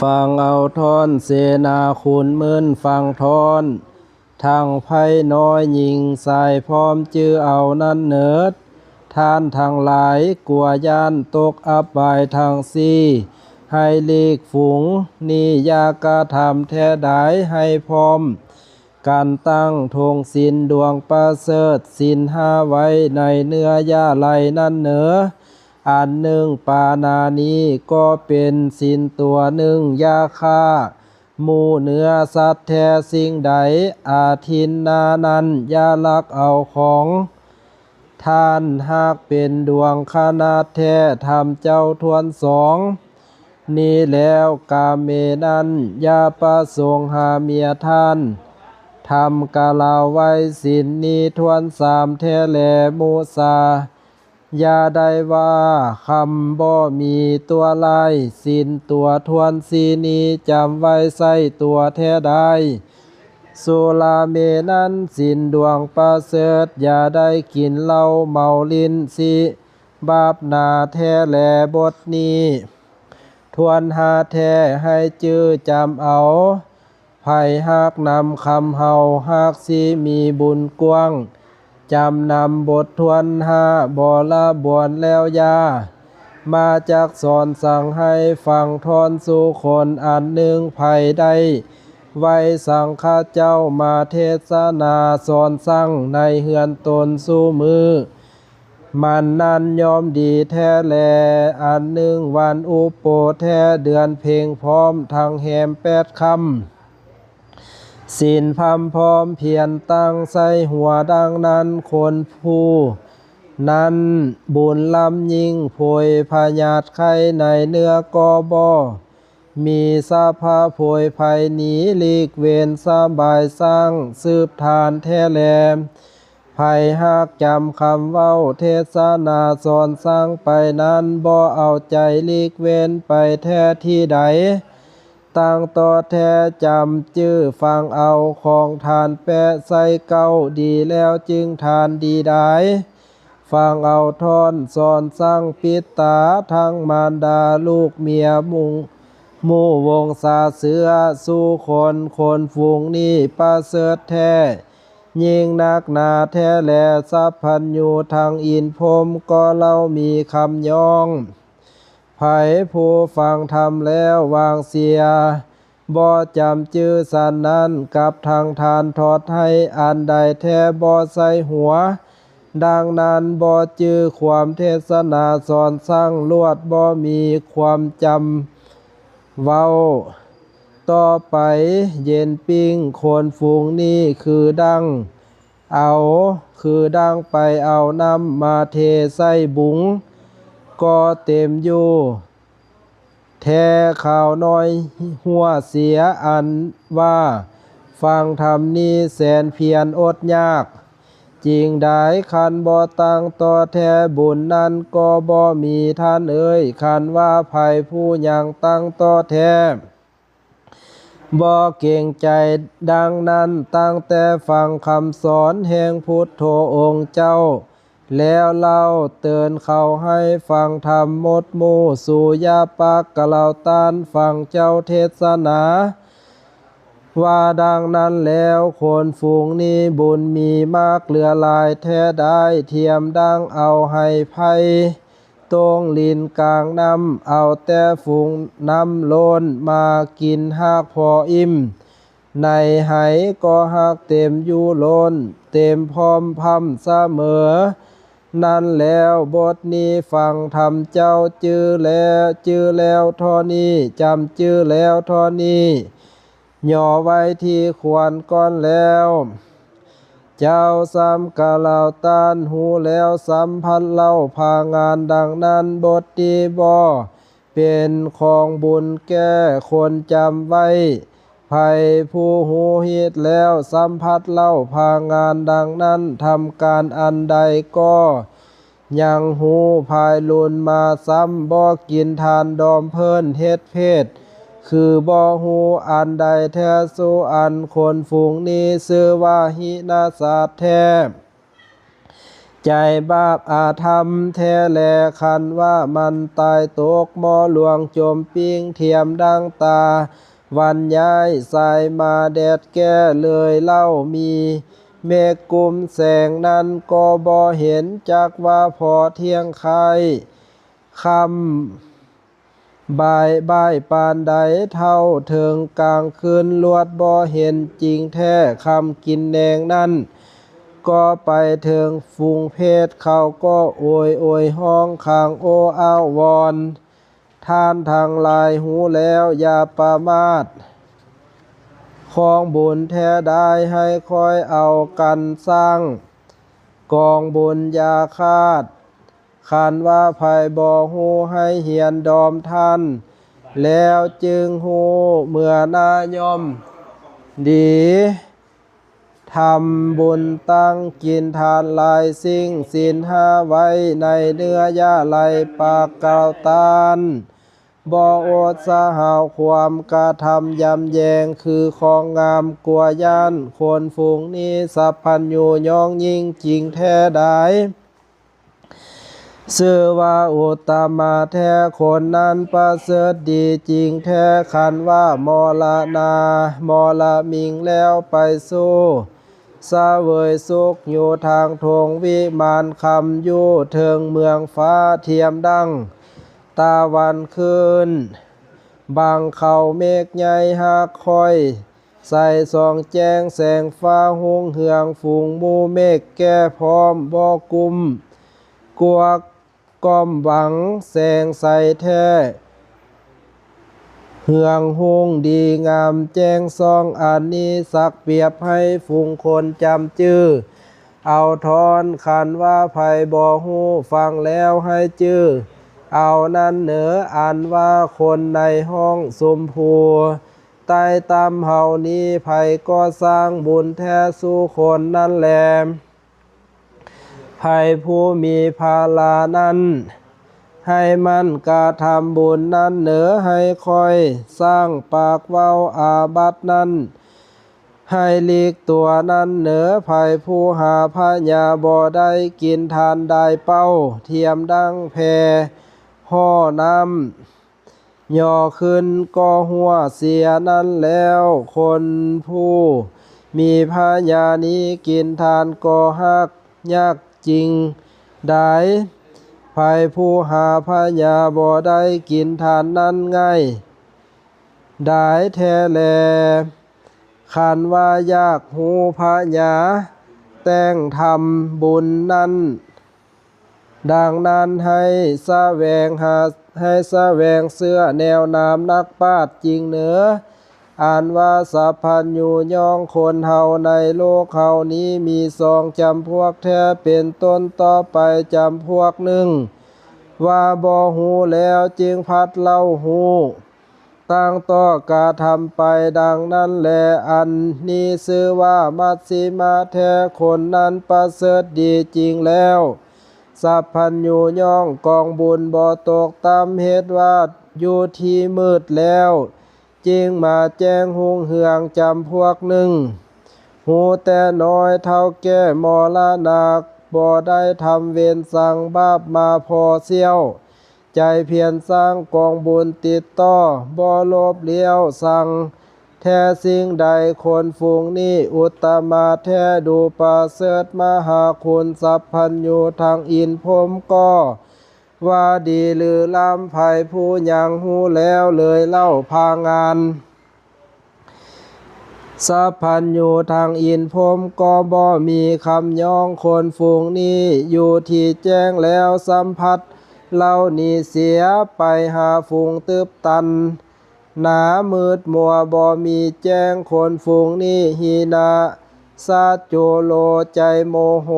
ຟັງເອົາທ່ອນເສນາຂຸນໝື່ນ ຟັງທ່ອນທັງໄພນ້ອຍຍິງຊາຍ ພ້ອມຈື່ເອົານັ້ນເນີດ. ທ່ານທັງຫຼາຍ ກົວຢ້ານຕົກອັບບາຍທັງສີ່ ໃຫ້ຫຼີກຝູງນີ້ຢ່າກະທຳແທ້ດາຍ ໃຫ້ພ້ອມກັນຕັ້ງຖົງສິນດວງປະເສີດ ສິນຫ້າໄວ້ໃນເນື້ອຢ່າໄຫຼນັ້ນເນີ. ອັນໜຶ່ງປານານີ້ກໍເປັນສິນຕົວໜຶ່ງ ຢ່າຂ້າໝູ່ເນື້ອສັດແທ້ສິ່ງໃດ ອາທິນນານັ້ນຢ່າລັກເອົາຂອງທ່ານ ຫາກເປັນດວງຂະໜາດແທ້ ທຳເຈົ້າທວນສອງນີ້ແລ້ວ ກາເມນັ້ນຢ່າປະສົງຫາເມຍທ່ານ ທຳກະລາວໄວ້ສິນນີ້ທວນສາມແທ້ແລ ມຸສາ ຢ່າໄດ້ວ່າຄຳບໍ່ມີຕົວຫຼາຍ ສິນຕົວທວນສີ່ນີ້ ຈຳໄວ້ໃສ່ຕົວແທ້ດາຍ. ສຸລາເມນັ້ນສິນດວງປະເສີດ ຢ່າໄດ້ກິນເຫຼົ້າເມົາຫຼິ້ນ ສິບາບໜາແທ້ແລ ບົດນີ້ທວນຫ້າແທ້ ໃຫ້ຈື່ຈຳເອົາ. ໃຜຫາກນຳຄຳເຮົາ ຫາກຊິມີບຸນກວ້າງ ຈຳນຳບົດທວນຫ້າບໍລະບວນແລ້ວຢ່າມາຈັກສອນສັ່ງ ໃຫ້ຟັງທ່ອນສູ່ຄົນ. ອັນໜຶ່ງໃຜໄດ້ໄຫວ້ສັງຄະເຈົ້າ ມາເທດສະໜາສອນສັ່ງໃນເຮືອນຕົນສູ່ມື້ ມັນນັ້ນຍ່ອມດີແທ້ແລ. ອັນໜຶ່ງວັນອຸໂປແທ້ ເດືອນເພັງພ້ອມທັງແຮມແປດຄ່ຳ ສິນພຳພ້ອມພຽນຕັ້ງໃສ່ຫົວ ດັ່ງນັ້ນຄົນຜູ້ນັ້ນບຸນລ້ຳຍິ່ງ ໂພຍພະຍາດໄຂ້ໃນເນື້ອກໍບໍ່ ມີສະພາໂພຍໄພໜີຫຼີກເວັ້ນສະບາຍສ້າງສືບທານແທ້ແລ. ໃຜຫາກຈຳຄຳເວົ້າເທດສະໜາສອນສັ່ງໄປນັ້ນ ບໍ່ເອົາໃຈຫຼີກເວັ້ນໄປແທ້ທີ່ໃດ ຕັ້ງຕໍ່ແທ້ຈຳຈື່ຟັງເອົາ ຂອງທ່ານແປະໃສ່ເກົ້າ ດີແລ້ວຈຶ່ງທານດີດາຍ. ຟັງເອົາທ່ອນສອນສັ່ງປິດຕາ ທັງມານດາລູກເມຍມຸງ ໝູ່ວົງສາເຊື້ອສູ່ຄົນ ຄົນຝູງນີ້ປະເສີດແທ້ ຍິ່ງນັກໜາແທ້ແລ. ສັບພັນຍູທັງອິນພົມ ກໍເລົ່າມີຄຳຍ້ອງ ໃຜຜູ້ຟັງທຳແລ້ວວາງເສຍ ບໍ່ຈຳຈື່ສັນນັ້ນ ກັບທັງທ່ານທອດໃຫ້ອັນໃດແທ້ບໍ່ໃສ່ຫົວ. ດັ່ງນັ້ນບໍ່ຈື່ຄວາມເທດສະໜາສອນສັ່ງ ລວດບໍ່ມີຄວາມຈຳເວົ້າ. ຕໍ່ໄປເຢັນປີ້ງຄົນຝູງນີ້ ຄືດັ່ງເອົາ ຄືດັ່ງໄປເອົານ້ຳມາເທໃສ່ບຸງ ກໍເຕັມຢູ່ ແທ້ຄາວນ້ອຍຫົວເສຍ ອັນວ່າຟັງທຳນີ້ແສນພຽນອົດຍາກຈິງດາຍ. ຄັນບໍ່ຕັ້ງຕໍ່ແທ້ບຸນນັ້ນກໍບໍ່ມີທ່ານເອີຍ. ຄັນວ່າໃຜຜູ້ຍັງຕັ້ງຕໍ່ແທ້ບໍ່ເກງໃຈ ດັ່ງນັ້ນຕັ້ງແຕ່ຟັງຄຳສອນແຫ່ງພຸດໂທອົງເຈົ້າ ແລ້ວເລົ່າເຕີນເຂົາໃຫ້ຟັງທຳໝົດໝູ່ ສູຢ່າປາກກະລາວຕ້ານຟັງເຈົ້າເທດສະໜາ. ວ່າດັ່ງນັ້ນແລ້ວ ຄົນຝູງນີ້ບຸນມີມາກເຫຼືອຫຼາຍແທ້ດາຍ ທຽມດັ່ງເອົາໄຫໄພຕົງລິນກາງນ້ຳ ເອົາແຕ່ຝູງນ້ຳລົ້ນມາກິນຫາກພໍອີ່ມ. ໃນໄຫກໍຫາກເຕັມຢູ່ລົ້ນ ເຕັມພ້ອມພ້ຳສະເໝີ. ນັ້ນແລ້ວບົດນີ້ຟັງທຳເຈົ້າຈື່ແລ້ວ ຈື່ແລ້ວທໍ່ນີ້ ຈຳຈື່ແລ້ວທໍ່ນີ້ ຍໍໄວ້ທີ່ຄວນກ່ອນແລ້ວ. ເຈົ້າສຳກະລາວຕ້ານຮູ້ແລ້ວ ສຳພັດເລົ່າພາງານ ດັ່ງນັ້ນບົດນີ້ບໍ່ ເປັນຂອງບຸນແກ່ຄົນຈຳໄວ້. ໃຜຜູ້ຮູ້ຮີດແລ້ວ ສຳພັດເລົ່າພາງານ ດັ່ງນັ້ນທຳການອັນໃດກໍຍັງຮູ້ ພາຍລຸນມາຊ້ຳບໍ່ກິນທານດອມເພີ້ນເຮັດເພດ ຄືບໍ່ຮູ້ອັນໃດແທ້ສູ່ອັນ. ຄົນຝູງນີ້ຊື່ວ່າຫິນະສາດແທ້. ໃຈບາບອາທຳແທ້ແລ ຄັນວ່າມັນຕາຍຕົກໝໍ່ຫຼວງຈົມປິງ ທຽມດັ່ງຕາວັນຍ້າຍສາຍມາ ແດດແກ່ເລີຍເລົ່າມີ ເມກກຸມແສງນັ້ນກໍບໍ່ເຫັນ ຈັກວ່າພໍທ່ຽງຄ້າຍຄ່ຳ ບ່າຍ ບ່າຍປານໃດ ເທົ່າເຖິງກາງຄືນ ລວດບໍ່ເຫັນຈິງແທ້ ຄ່ຳກິນແນງນັ້ນ ກໍໄປເຖິງຝູງເພດ ເຂົາກໍໂອຍໂອຍຮ້ອງ ຄາງໂອ້ອ້າວວອນ ທ່ານທັງຫຼາຍຮູ້ແລ້ວຢ່າປະໝາດ ຂອງບຸນແທ້ໄດ້ ໃຫ້ຄ່ອຍເອົາກັນສ້າງ ກອງບຸນຢ່າຂາດ ຄັນວ່າໃຜບໍ່ຮູ້ໃຫ້ຮຽນດອມທ່ານ ແລ້ວຈຶ່ງຮູ້ເມື່ອໜ້າຍ່ອມດີ ທຳບຸນຕັ້ງກິນທານຫຼາຍສິ່ງ ສິນຫ້າໄວ້ໃນເນື້ອຢ່າໄຫຼປາກກາວຕານ ບໍ່ອົດສະຫາວຄວາມກະທຳຢຳແຍງ ຄືຂອງງາມກົວຢ້ານ ຄົນຝູງນີ້ສັບພັນຍູຍ້ອງຍິ່ງຈິງແທ້ດາຍ ຊື່ວ່າອຸດຕະມາແທ້ ຄົນນັ້ນປະເສີດດີຈິງແທ້ ຄັນວ່າມໍລະນາມໍລະມິງແລ້ວໄປສູ່ສະເຫວີຍສຸກຢູ່ທາງທົ່ງວິມານ ຄ່ຳຢູ່ເທິງເມືອງຟ້າ ທຽມດັ່ງຕາວັນຂຶ້ນ ບັງເຂົາເມກໃຫຍ່ຫາກຂ້ອຍ ໃສສ່ອງແຈ້ງແສງຟ້າຮຸ່ງເຮືອງ ຝູງໝູ່ເມກແກ່ພ້ອມບໍ່ກຸ້ມ ກວກກ້ອມຫວັງແສງໃສແທ້ ເຮືອງຮຸ່ງດີງາມແຈ້ງສ່ອງ ອັນນີ້ສັກປຽບໃຫ້ຝູງຄົນຈຳຈື່ເອົາທ້ອນ ຄັນວ່າໃຜບໍ່ຮູ້ຟັງແລ້ວໃຫ້ຈື່ເອົານັ້ນເໜີ ອັນວ່າຄົນໃນຫ້ອງຊົມພູ ໃຕ້ຕ່ຳເຮົານີ້ ໃຜກໍສ້າງບຸນແທ້ສູ່ຄົນນັ້ນແລ ໃຜຜູ້ມີພາລານັ້ນ ໃຫ້ໝັ່ນກະທຳບຸນນັ້ນເໜີ ໃຫ້ຄ່ອຍສ້າງປາກເວົ້າອາບັດນັ້ນ ໃຫ້ຫຼີກຕົວນັ້ນເໜີ ໃຜຜູ້ຫາພະຍາບໍ່ໄດ້ ກິນທານໄດ້ເປົ້າ ທຽມດັ່ງແພຫໍ່ນ້ຳ ຍໍຂຶ້ນກໍຮົ່ວເສຍນັ້ນແລ້ວ ຄົນຜູ້ມີພະຍານີ້ ກິນທານກໍຫາກຍາກຈິງດາຍ ໃຜຜູ້ຫາພະຍາບໍ່ໄດ້ ກິນທານນັ້ນງ່າຍດາຍແທ້ແລ ຄັນວ່າຢາກຮູ້ພະຍາແຕ່ງທຳບຸນນັ້ນ ດັ່ງນັ້ນໃຫ້ສະແຫວງຫາ ໃຫ້ສະແຫວງເຊື່ອແນວນາມນັກປາດຈິງເໜີ ອັນວ່າສັບພັນຍູຍ້ອງຄົນເຮົາໃນໂລກເຮົານີ້ມີສອງຈຳພວກແທ້ ເປັນຕົ້ນຕໍ່ໄປຈຳພວກໜຶ່ງ ວ່າບໍ່ຮູ້ແລ້ວຈຶ່ງພັດເລົ່າຮູ້ ຕັ້ງຕໍ່ກະທຳໄປດັ່ງນັ້ນແລ ອັນນີ້ຊື່ວ່າມັດຊິມາແທ້ ຄົນນັ້ນປະເສີດດີຈິງແລ້ວ ສັບພັນຍູຍ້ອງກອງບຸນບໍ່ຕົກຕ່ຳ ເຮັດວ່າຢູ່ທີ່ມືດແລ້ວ ຈຶ່ງມາແຈ້ງຮຸ່ງເຮືອງຈຳພວກໜຶ່ງ ຮູ້ແຕ່ນ້ອຍເຖົ້າແກ່ມໍລະນະ ບໍ່ໄດ້ທຳເວນສັງບາບມາພໍສ່ຽວ ໃຈພຽນສ້າງກອງບຸນຕິດຕໍ່ ບໍ່ໂລບລ້ຽວສັງແທ້ສິ່ງໃດ ຄົນຝູງນີ້ອຸດຕະມາແທ້ ດູປະເສີດມະຫາຄຸນ ສັບພັນຍູທັງອິນພົມກໍວ່າດີລືລ້ຳ ໃຜຜູ້ຍັງຮູ້ແລ້ວເລີຍເລົ່າພາງານ ສັບພັນຍູທັງອິນພົມກໍບໍ່ມີຄຳຍ້ອງ ຄົນຝູງນີ້ຢູ່ທີ່ແຈ້ງແລ້ວ ສຳພັດເລົ່ານີ້ເສຍ ໄປຫາຝູງຕຶບຕັນ ໜາມືດມົວບໍ່ມີແຈ້ງ ຄົນຝູງນີ້ຫິນະສາດໂຈໂລ ໃຈໂມໂຫ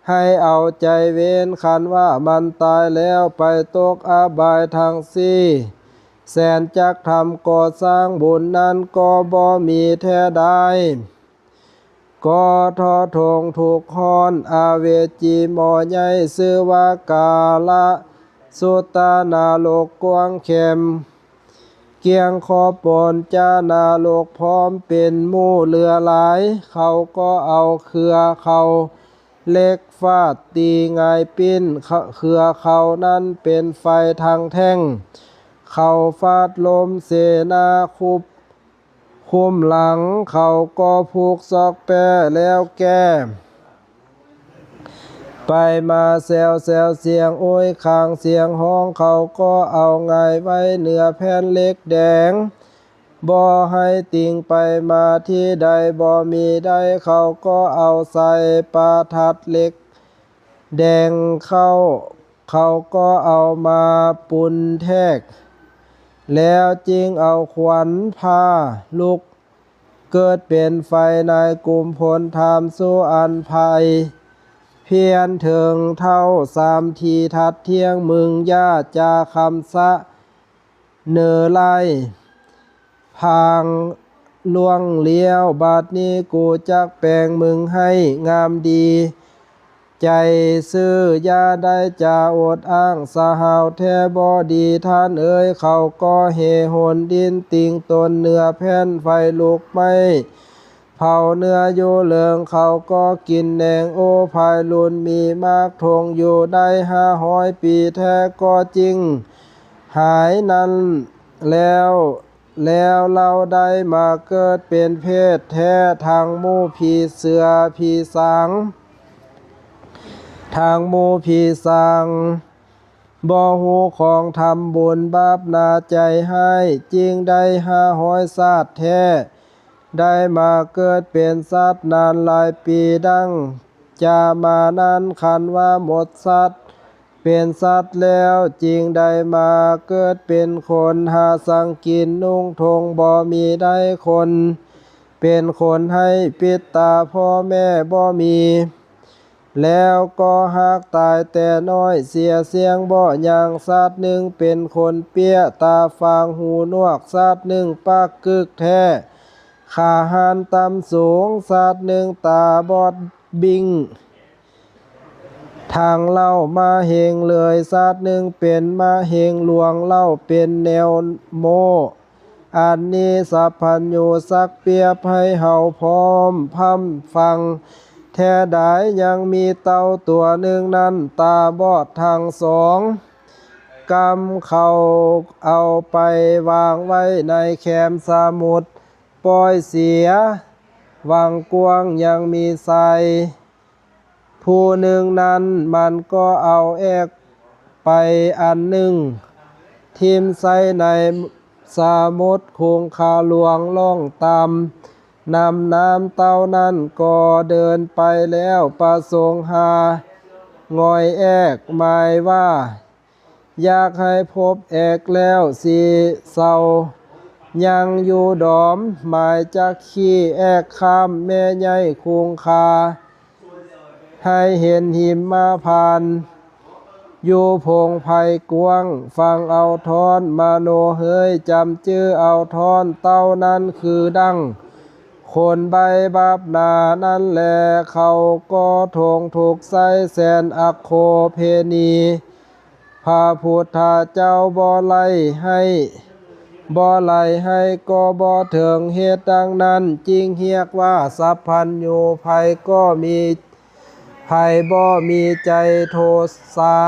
ໃຫ້ເອົາໃຈເວນ ຄັນວ່າມັນຕາຍແລ້ວໄປຕົກອະບາຍທັງສີ່ແສນ ຈັກທຳກໍ່ສ້າງບຸນນັ້ນກໍບໍ່ມີແທ້ດາຍ ກໍທໍທົງທຸກຮ້ອນ ອະເວຈີໝໍໃຫຍ່ ຊື່ວ່າກາລະສຸດຕານະລົກກວ້າງແຄມ ກ້ຽງຂອບປົນຈານະລົກພ້ອມເປັນໝູ່ເຫຼືອຫຼາຍ ເຂົາກໍເອົາເຄືອເຂົາ ເຫຼັກຟາດຕີຫງາຍປີ້ນ ເຂ- ເຂືອເຂົານັ້ນເປັນໄຟທັງແທ່ງ. ເຂົາຟາດລົມເສນາຄຸບ ຄຸມຫຼັງເຂົາກໍຜູກຊອກແປ້ແລ້ວແກ້ ໄປມາແຊວໆ ສຽງໂອຍຄາງສຽງຮ້ອງ ເຂົາກໍເອົາຫງາຍໄວ້ເໜືອແຜ່ນເຫຼັກແດງ ບໍ່ໃຫ້ຕິ່ງໄປມາທີ່ໃດບໍ່ມີໄດ້ ເຂົາກໍເອົາໃສ່ປະທັດເຫຼັກແດງເຂົ້າ ເຂົາກໍເອົາມາປຸນແທກ ແລ້ວຈຶ່ງເອົາຂວັນພາລຸກ ເກີດເປັນໄຟໃນກຸມພົນທຳສຸອັນໄພ ພຽນເຖິງເທົ່າສາມທີທັດທ່ຽງ ມຶງຢ່າຈາຄຳສະເໜີໄລ່ ພາງລ່ວງລ້ຽວ ບັດນີ້ກູຈັກແປງມຶງໃຫ້ງາມດີໃຈຊື່ ຢ່າໄດ້ຈາອົດອ້າງສະຫາວແທ້ບໍ່ດີທ່ານເອີຍ ເຂົາກໍເຫຫົນດິ້ນຕິ່ງຕົນເໜືອແຜ່ນໄຟລຸກໄໝ້ ເຜົາເນື້ອຢູ່ເລິງ ເຂົາກໍກິນແໜງ ໂອ້ ພາຍລຸນມີໝາກທົງຢູ່ໄດ້ຫ້າຮ້ອຍປີແທ້ກໍຈິງ ຫາຍນັ້ນແລ້ວ ແລ້ວເຫຼົ່າໄດ້ມາເກີດເປັນເພດແທ້ ທັງໝູ່ຜີເສືອຜີສາງ ທັງໝູ່ຜີສາງ ບໍ່ຮູ້ຂອງທຳບຸນ ບາບໜາໃຈຮ້າຍ ຈິງໄດ້ຫ້າຮ້ອຍຊາດແທ້ ໄດ້ມາເກີດເປັນສັດນານຫຼາຍປີ ດັ່ງຈາມານັ້ນ ຄັນວ່າໝົດສັດເປັນສັດແລ້ວ ຈຶ່ງໄດ້ມາເກີດເປັນຄົນ ຫາສັງກິນນຸ່ງທົງບໍ່ມີໄດ້ຄົນ ເປັນຄົນໄຮ້ປິດຕາພໍ່ແມ່ບໍ່ມີ ແລ້ວກໍຮາກຕາຍແຕ່ນ້ອຍ ເສຍສ່ຽງບໍ່ຍັງ ຊາດໜຶ່ງເປັນຄົນເປ້ຍຕາຟາງຫູໜວກ ຊາດໜຶ່ງປາກກຶກແທ້ ຂາຫານຕ່ຳສູງ ຊາດໜຶ່ງຕາບອດບິ້ງ ທາງເຫຼົ່າມະເຮັງເລີຍ ຊາດໜຶ່ງເປັນມະເຮັງລວງ ເຫຼົ່າເປັນແນວໂມ້ ອັນນີ້ສັບພັນຍູສັກປຽບໃຫ້ເຮົາພ້ອມພຳຟັງແທ້ດາຍ ຍັງມີເຕົ່າຕົວໜຶ່ງນັ້ນຕາບອດທັງສອງ ກຳເຂົາເອົາໄປວາງໄວ້ໃນແຄມສະໝຸດ ປ່ອຍເສຍວັງກວ້າງ ຍັງມີຊາຍ ຜູ້ໜຶ່ງນັ້ນມັນກໍເອົາແອກໄປອັນໜຶ່ງ ຖິ້ມໃສ່ໃນສະໝຸດຄົງຄາຫຼວງລ່ອງຕາມນ້ຳ ນ້ຳເຕົ້ານັ້ນກໍເດີນໄປແລ້ວ ປະສົງຫາງ່ອຍແອກ ໝາຍວ່າ ຢາກໃຫ້ພົບແອກແລ້ວຊິເຊົາ ຍັງຢູ່ດອມ ໝາຍຈັກຂີ່ແອກຂ້າມແມ່ໃຫຍ່ຄົງຄາ ໃຫ້ເຫັນຫິມມະພານ ຢູ່ພົງໄພກວ້າງ ຟັງເອົາທ່ອນມະໂນເຮີຍ ຈຳຈື່ເອົາທ່ອນເຕົ້ານັ້ນຄືດັ່ງ ຄົນໃບ້ບາບໜານັ້ນແລ ເຂົາກໍທົງທຸກໃສ່ແສນອັກໂຄເພນີ ພະພຸດທະເຈົ້າບໍ່ໄລ່ໃຫ້ ບໍ່ໄລ່ໃຫ້ກໍບໍ່ເຖິງ ເຫດດັ່ງນັ້ນຈຶ່ງຮຽກວ່າສັບພັນຍູ ໃຜກໍມີ ໃຜບໍ່ມີໃຈໂທສາ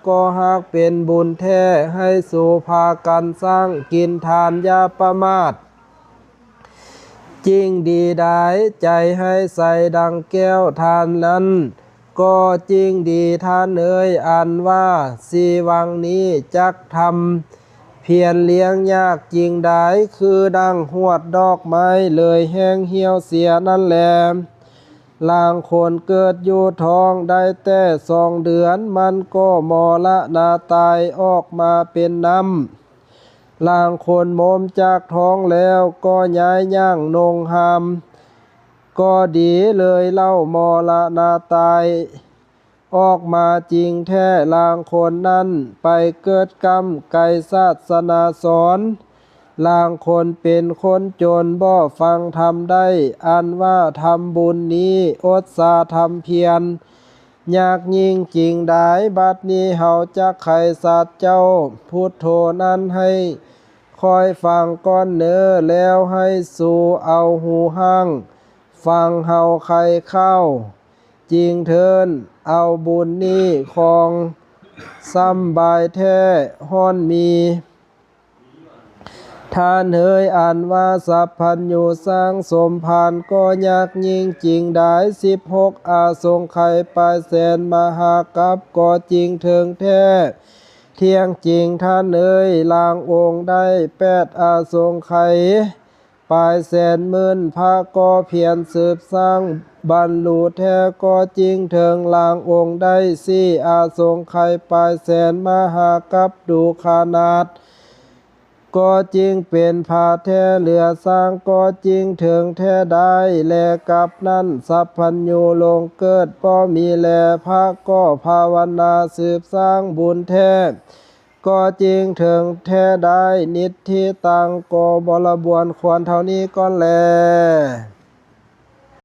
ກໍຫາກເປັນບຸນແທ້ ໃຫ້ສູ່ພາກັນສ້າງກິນທານ ຢ່າປະໝາດ ຈິງດີດາຍໃຈໃຫ້ໃສດັ່ງແກ້ວທານນັ້ນ ກໍຈິງດີທ່ານເອີຍ ອັນວ່າຊີວັງນີ້ຈັກທຳພຽນລ້ຽງຍາກຈິງດາຍ ຄືດັ່ງຮວດດອກໄມ້ເລີຍແຫ້ງຫ່ຽວເສຍນັ້ນແລ. ລາງຄົນເກີດຢູ່ທ້ອງໄດ້ແຕ່ສອງເດືອນ ມັນກໍມໍລະນະຕາຍອອກມາເປັນນ້ຳ. ລາງຄົນໂມມຈາກທ້ອງແລ້ວກໍຍ້າຍຍ່າງນົ່ງຫາມກໍດີເລີຍເລົ່າ ມໍລະນະຕາຍອອກມາຈິງແທ້. ລາງຄົນນັ້ນໄປເກີດກ້ຳໄກສາສະໜາສອນ. ລາງຄົນເປັນຄົນຈົນບໍ່ຟັງທຳໄດ້ ອັນວ່າທຳບຸນນີ້ອົດສາທຳພຽນ ຍາກຍິ່ງຈິງດາຍ. ບັດນີ້ເຮົາຈັກໄຂສັດເຈົ້າພຸດໂທນັ້ນໃຫ້ຂ້ອຍຟັງກ່ອນເນີ ແລ້ວໃຫ້ສູ່ເອົາຫູຫ້າງຟັງເຮົາໄຂຂ່າວ ຈິງເທີນເອົາບຸນນີ້ຄອງ ຊ່ຳບາຍແທ້ຮ້ອນມີ. ທ່ານເອີຍ ອັນວ່າສັບພັນຍູສ້າງສົມພານກໍຍາກຍິ່ງຈິງໄດ້ ສິບຫົກອາສົງໄຂປາຍແສນມະຫາກັບກໍຈິງເຖິງແທ້ ທ່ຽງຈິງທ່ານເອີຍ ລາງອົງໄດ້ແປດອາສົງໄຂ ປາຍແສນໝື່ນພະກໍພຽນສືບສ້າງບັນລຸແທ້ກໍຈິງເຖິງລາງອົງໄດ້ສີ່ອາສົງໄຂປາຍແສນມະຫາກັບດູຂະໜາດ ກໍຈິງເປັນພະແທ້ເຫຼືອສ້າງກໍຈິງເຖິງແທ້ໄດ້ ແລກັບນັ້ນສັບພັນຍູລົງເກີດບໍ່ມີແລ ພະກໍພາວະນາສືບສ້າງບຸນແທ້ ກໍຈິງເຖິງແທ້ໄດ້ ນິດທິຕັງ ກໍບໍລະບວນຄວນເທົ່ານີ້ກ່ອນແລ.